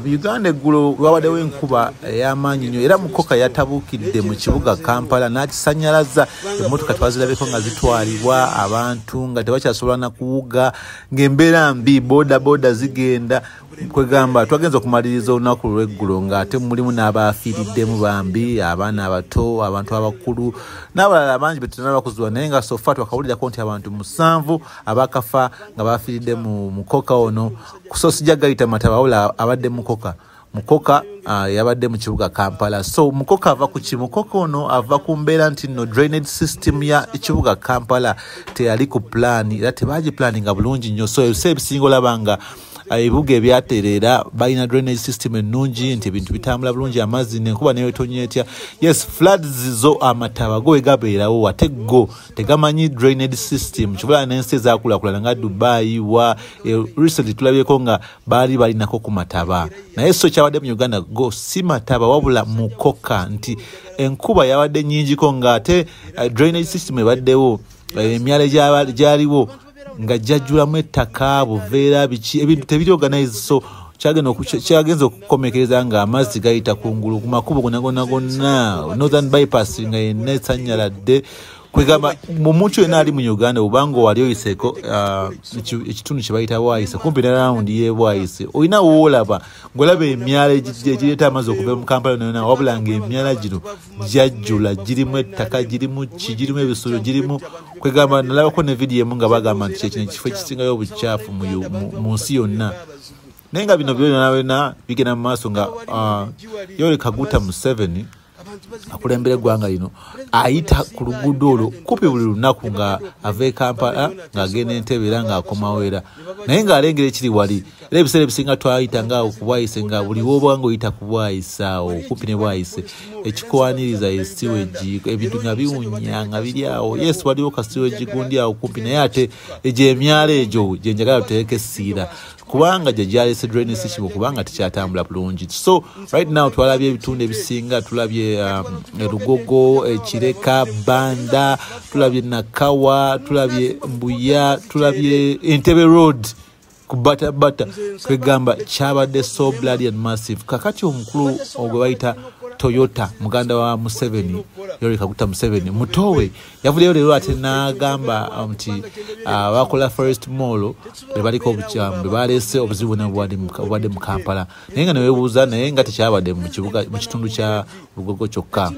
Uganda eggulo lwabaddewo enkuba ey'amaanyi nnyo, era mukoka yatabukidde mu kibuga Kampala n'akisanyalaza. Emmotoka twazirabeko nga zitwalibwa, abantu nga tebakyasobola na kuwuga, ng'embeera mbi, boda boda zigenda. Kwegamba twagenza okumaliriza olunaku lw'eggulo ng'ate mulimu n'abaafiiriddemu bambi, abaana abato, abantu abakulu n'abalala bangi betunaba kuzuula, naye nga so far twakawulirako nti abantu 7 abakafa nga bafiiridde mu mukoka ono. So sijja gayita mataba, wabula abadde mukoka. Mukoka yabadde mu kibuga Kampala. So mukoka ava ku ki? Mukoka ono ava ku mbeera nti nno drainage system ya ekibuga Kampala teyali ku plan, era tebagiplaninga bulungi nnyo. So ebiseera ebisinga olaba nga ebibuga ebyatereera balina drainage system ennungi, nti ebintu bitambula bulungi, amazzi n'enkuba newetonnya etya. Yes, floods zo amataba go wegabeerawo, ate go tegamanyi drainage system. Kibula n'ensi ezaakulaakulana nga Dubai wa recently tulabyeko nga baali balinako ku mataba, naye so kyabadde mu Uganda go si mataba wabula mukoka, nti enkuba yabadde nnyingiko ng'ate drainage system ebaddewo, emyala gyaliwo nga jajjulamu ettaka, buveera, biki, ebintu tebiri organized. So kyagenza okukomekereza nga amazzi gayita kungulu ku makubo gonna gonna gonna, Northern Bypass nga yenna esanyaladde. Kwegamba omuntu yenna ali mu Uganda obanga wali oyiseeko ekitundu kye bayita Bwayise, kumpi ne rawundi y'e Bwayise, olina woolaba ng'olaba emyala egireeta amazzi okuva mu Kampala yonna, wabula ng'emyala gino gyajjula, girimu ettaka, girimu ki, girimu ebisolo, girimu. Kwegamba nalabako ne vidiyo emu nga bagamba nti kyekino ekifo ekisingayo obukyafu mu nsi yonna. Naye nga bino byonna byonna bigenda mu maaso nga Yoweri Kaguta Museveni akulembera eggwanga lino ayita ku luguudo olwo kumpi buli lunaku nga ava e Kampala ng'agenda Entebbe era ng'akomawo, era naye ng'alengera ekiri wali. Era ebiseera ebisinga twayita nga ku Bwayise, nga buli w'oba ng'oyita ku Bwayise awo kumpi ne Bwayise, ekikwaniriza esiwegi, ebintu nga biwunya nga biri awo. Yes, waliwo kasiwegi gundi awo kumpi, naye ate egyo emyala egyo gye njagala tuteeke essiira, kubanga gye gyalese drainage system kubanga tekyatambula bulungi. So right now twalabye ebitundu ebisinga, tulabye Lugogo, Kireka, Banda, tulabye Nakawa, tulabye Mbuya, tulabye Entebbe Road ku Bata Bata. Kwegamba kyabadde so bloody and massive. Kakati omukulu ogwe bayita Toyota, muganda wa Museveni, Yoweri Kaguta Museveni mutowe, yavuddeyo leero ate n'agamba nti bakola Forest Mall be baliko obukyamu, be baleese obuzibu bwonna obubadde mu Kampala. Naye nga neweebuuza, naye nga tekyabadde mu kibuga, mu kitundu kya Lugogo kyokka.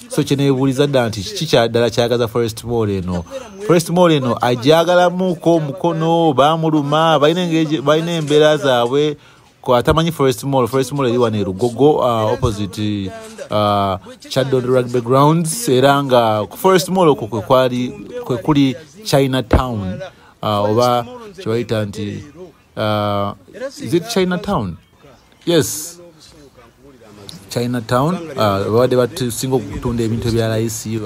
So kye neebuuliza ddala nti kiki kya ddala kyagaza Forest Mall eno? Forest Mall eno agyagalamuko omukono, baamuluma, balina embeera zaabwe. Atamanyi Forest Mall, Forest Mall eri wano e Lugogo, opposite Kyadondo Rugby Grounds, era nga ku Forest Mall okwo kwe kuli Chinatown, oba kye bayita nti, is it Chinatown? Yes, Chinatown. Babadde batusinga okutunda ebintu ebya layisi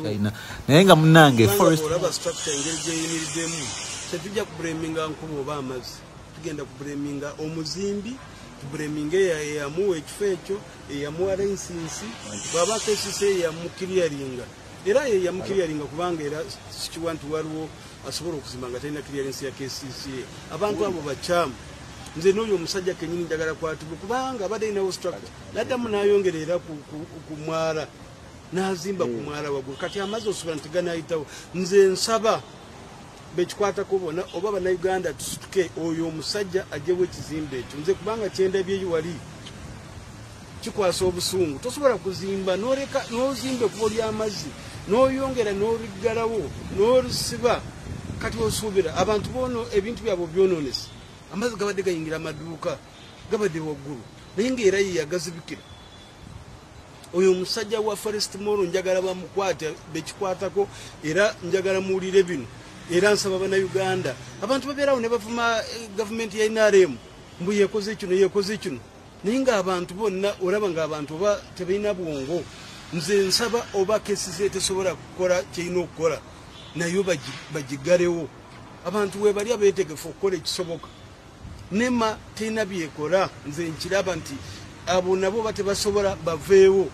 China, naye nga munnange Forest olaba structure engeri gyeyimiriddemu, tetujja kublaminga nkuba oba amazzi, tugenda kublaminga omuzimbi, tublaminga eyamuwa ekifo ekyo, eyamuwa license, bw'aba KCCA eyamukiriyaringa, era yeyamukiriyaringa, kubanga era sikiwa nti waliwo asobola okuzimba nga talina clearance ya KCCA. Abantu abo bakyamu. Nze n'oyo omusajja kenyini njagala kwatibwe, kubanga abadde alinawo structure, naddamu n'ayongera era ku mwala, n'azimba ku mwala waggulu. Kati amazzi osobola nti ganayitawo. Nze nsaba bekikwatako bonna oba Bannayuganda tusituke, oyo omusajja aggyewo ekizimbe ekyo. Nze kubanga kyendabyeyo wali kikwasa obusungu. Tosobola kuzimba n'oleka n'ozimba ekkubo ly'amazzi, n'oyongera n'oliggalawo n'olisiba. Kati osuubira abantu bono ebintu byabwe byonoonese? Amazzi gabadde gayingira amaduuka, gabadde waggulu, naye ngaera ye yagazibikira. Oyo omusajja wa Forest Mall njagala bamukwate bekikwatako, era njagala muwulire bino. Era nsaba Bannayuganda, abantu babeerawo ne bavuma gavumenti ya NRM mbu yekoze kino, yekoze kino, naye ng'abantu bonna olaba ng'abantu oba tebalina bwongo. Nze nsaba oba KCCA tesobola kukola kyerina okukola, nayo bagigalewo. Abantu webali abeetegefu okukola ekisoboka. NEMA terina byekola. Nze nkiraba nti abo nabo batebasobola, baveewo.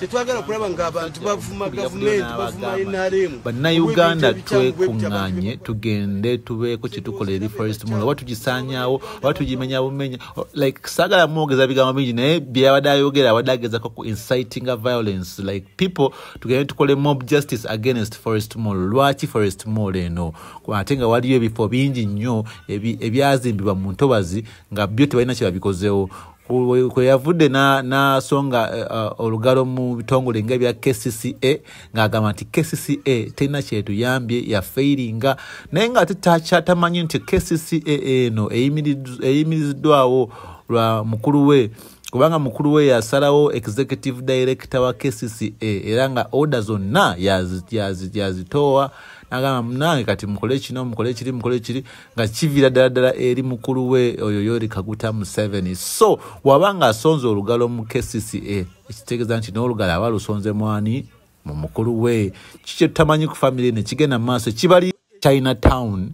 Tetwagala kulaba ng'abantu bavuma gavumenti, bavuma NRM. Bannayuganda twekuŋŋaanye, tugende tubeeko kyetukola eri Forest Mall, oba tugisaanyaawo oba tugimenya bumenya. Like, saagala mwogeza bigambo bingi, naye byabadde ayogera abadde agezako ku inciting violence, like people tugende tukole mob justice against Forest Mall. Lwaki Forest Mall eno, ate nga waliyo ebifo bingi nnyo ebyazimbibwa mu ntobazi nga byo tebalina kye babikozeewo? Kwe yavudde n'asonga olugalo mu bitongole nga ebya KCCA, ng'agamba nti KCCA terina kyetuyambye, yafeiringa, naye nga ate tamanyi nti KCCA eno eyimiriziddwawo lwa mukulu we, kubanga mukulu we yasalawo executive director wa KCCA, era nga order zonna yazitoowa, nagamba munange kati mukole kino, mukole kiri, mukole kiri, nga kiviira ddala ddala eri mukulu we oyo Yoweri Kaguta Museveni. So wabanga asonze olugalo mu KCCA, ekitegeeza nti n'olugalo aba lusonze mwani mu mukulu we. Kiki tutamanyi ku family ne kigenda mu maaso kibali Chinatown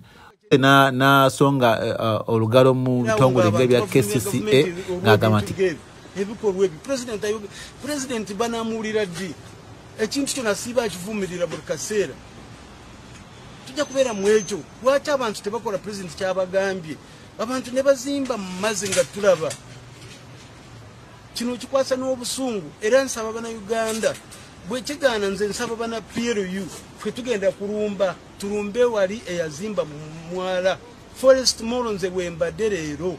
n'asonga olugalo mu bitongole ng'ebya KCCA, ng'agamba nti ebikolwa ebyo president banamuwulira ddi? Ekintu kyona siba akivumirira buli kaseera, tujja kubeera mu ekyo. Lwaki abantu tebakola president kyabagambye? Abantu ne bazimba mu mazzi nga tulaba. Kino kikwasa n'obusungu, era nsaba bannayuganda bwe kigaana, nze nsaba bana PLU, ffe tugenda kulumba, tulumbe wali eyazimba mu mwala Forest Mall. Nze bwe mbadde leero,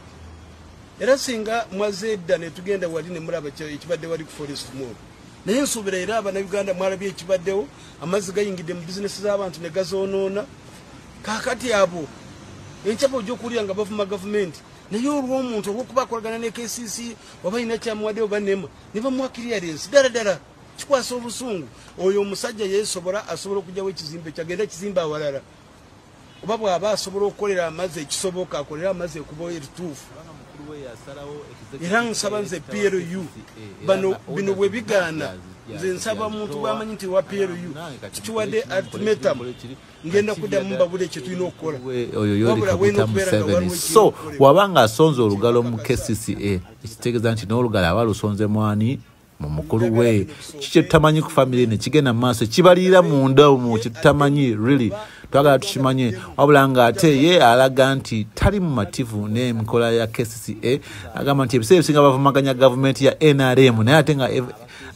era singa mwaze edda ne tugenda wali ne mulaba ekibadde wali ku Forest Mall. Naye nsuubira era abannayuganda mwalabye ekibaddewo, amazzi gayingidde mu bizinesi z'abantu ne gazoonoona. Kaakati abo enkya ojja okuwulira nga bavuma gavumenti, naye olw'omuntu olw'okuba akolagana ne KCC oba alina kyamuwadde oba nema ne bamuwa clearance, ddala ddala kikwasa obusungu. Oyo omusajja yeesobola, asobola okugyawo ekizimbe kyagenda kizimba awalala, oba bw'aba asobola okukolera amazzi ekisoboka, akolere amazzi ekubo erituufu. Era nsaba nze PLU, bano bino bwe bigaana, nze nsaba muntu bw'amanyi nti wa PLU tukiwadde ultimatum, ngenda kuddamu mbabule kye tulina okukola. Oyo Yoweri Kaguta Museveni. So wabanga asonze olugalo mu KCCA, ekitegeeza nti n'olugalo aba lusonze mwani mu mukulu we. Kiki tutamanyi ku family ne kigenda mu maaso kibaliira munda omwo kyetutamanyi? Really twagala tukimanye. Wabula nga ate ye alaga nti tali mumativu n'enkola ya KCCA, agamba nti ebiseera ebisinga bavumaganya gavumenti ya NRM, naye ate nga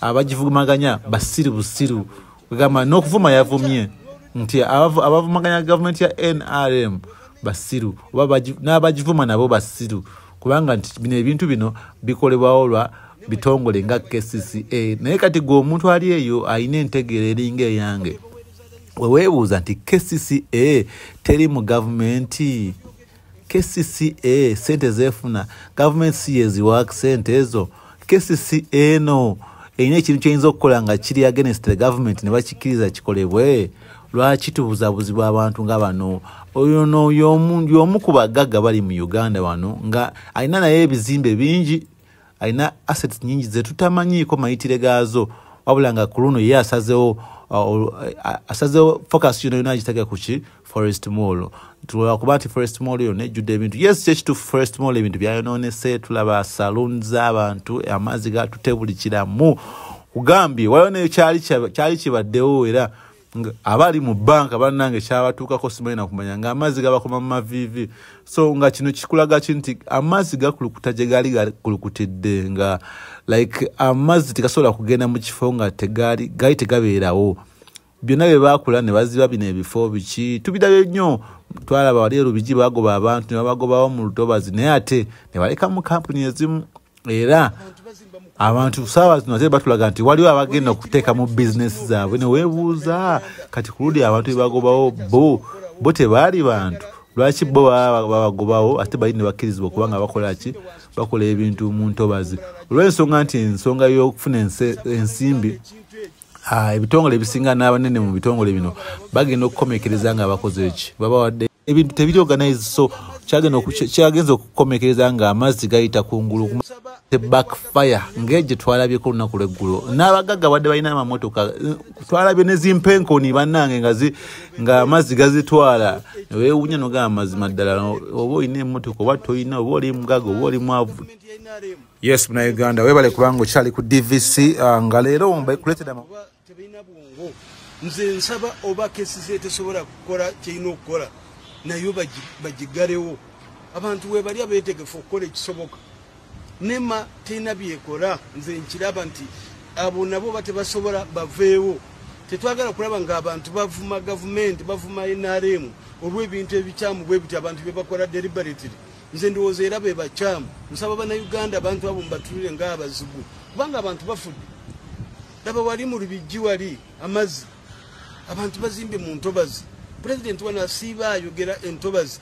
abagivumaganya basiru busiru. Kugamba n'okuvuma yavumye nti abavumaganya gavumenti ya NRM basiru, oba n'abagivuma nabo basiru, kubanga nti bino ebintu bino bikolebwawo lwa bitongole nga KCCA. Naye kati gwe omuntu ali eyo alina entegeera eringa eyange, weweebuuza nti KCCA teri mu gavumenti? KCCA sente zeefuna gavumenti si yeziwa sente ezo? KCCA eno erina ekintu kyeyinza okukola nga kiri against the government ne bakikkiriza kikolebwe? Lwaki tubuzaabuzibwa abantu nga bano? Oyo no y'omu ku bagagga bali mu Uganda wano, nga alina naye ebizimbe bingi, alina assets nyingi zetutamanyiiko mayitire gaazo, wabula nga ku luno ye asazeewo focus yonna yonna agitega ku ki? Forest Mall. Tulwakuba nti Forest Mall yonna ejjudde ebintu. Yes, kyekituufu, Forest Mall ebintu byayonoonese, tulaba saloon z'abantu, amazzi gatute buli kiramu. Kugambye waliwo nayo kyali kibaddewo, era abali mu banka bannange kyabatuukako, simanyi nakumanya ng'amazzi gabakoma mu maviivi. So nga kino kikulaga ki? Nti amazzi gakulukuta gye gaali gakulukutidde, nga like amazzi tegasobola kugenda mu kifo nga tegaali gaali tegabeerawo. Byonna bye baakula ne baziba bino ebifo biki tubirabye nnyo. Twalaba wali Erubigi bagoba abantu ne babagobawo mu lutobazi, naye ate ne balekamu kampuni ezimu. Era abantu saawa zino ate batulaga nti waliwo abagenda okuteeka mu bizinesi zaabwe, ne weebuuza kati ku luli abantu bebagobawo bo tebaali bantu? Lwaki bo baba babagobawo ate bali ne bakkirizibwa okuba nga bakola ki? Bakola ebintu mu ntobazi. Olw'ensonga nti ensonga y'okufuna ensimbi, ebitongole ebisinga n'abanene mu bitongole bino bagenda okukomekereza nga bakoze eki? Babawadde ebintu tebiri organized. So kyagenza okukomekereza nga amazzi gayita kungulu. Nsaba Backfire ng'egye twalabyeko olunaku lweggulo n'abagagga badde balina amamotoka, twalabye ne zimpenkoni bannange nga amazzi gazitwala. Weewuunya nogamba mazima ddala oba olina emmotoka oba toyina, oba oli mugagga oba oli mwavu. Yes, Munnayuganda, weebale kubanga okyali ku DVC, nga leero kuleetera Tebalina bwongo. Nze nsaba oba KCCA tesobola kukola kyerina okukola, naye bagigalewo. Abantu webali abeetegefu okukola ekisoboka. NEMA terina byekola. Nze nkiraba nti abo nabo batebasobola, baveewo. Tetwagala kulaba nga abantu bavuma gavumenti, bavuma NRM olw'ebintu ebikyamu bwe biti abantu byebakola deliberately. Nze ndowooza era be bakyamu. Nsaba Bannayuganda, abantu abo mubatulire ng'abazigu, kubanga abantu bafudde. Laba wali mu Lubijji, wali amazzi, abantu bazimbye mu ntobazi. Pulezidenti wano asiiba ayogera entobazi.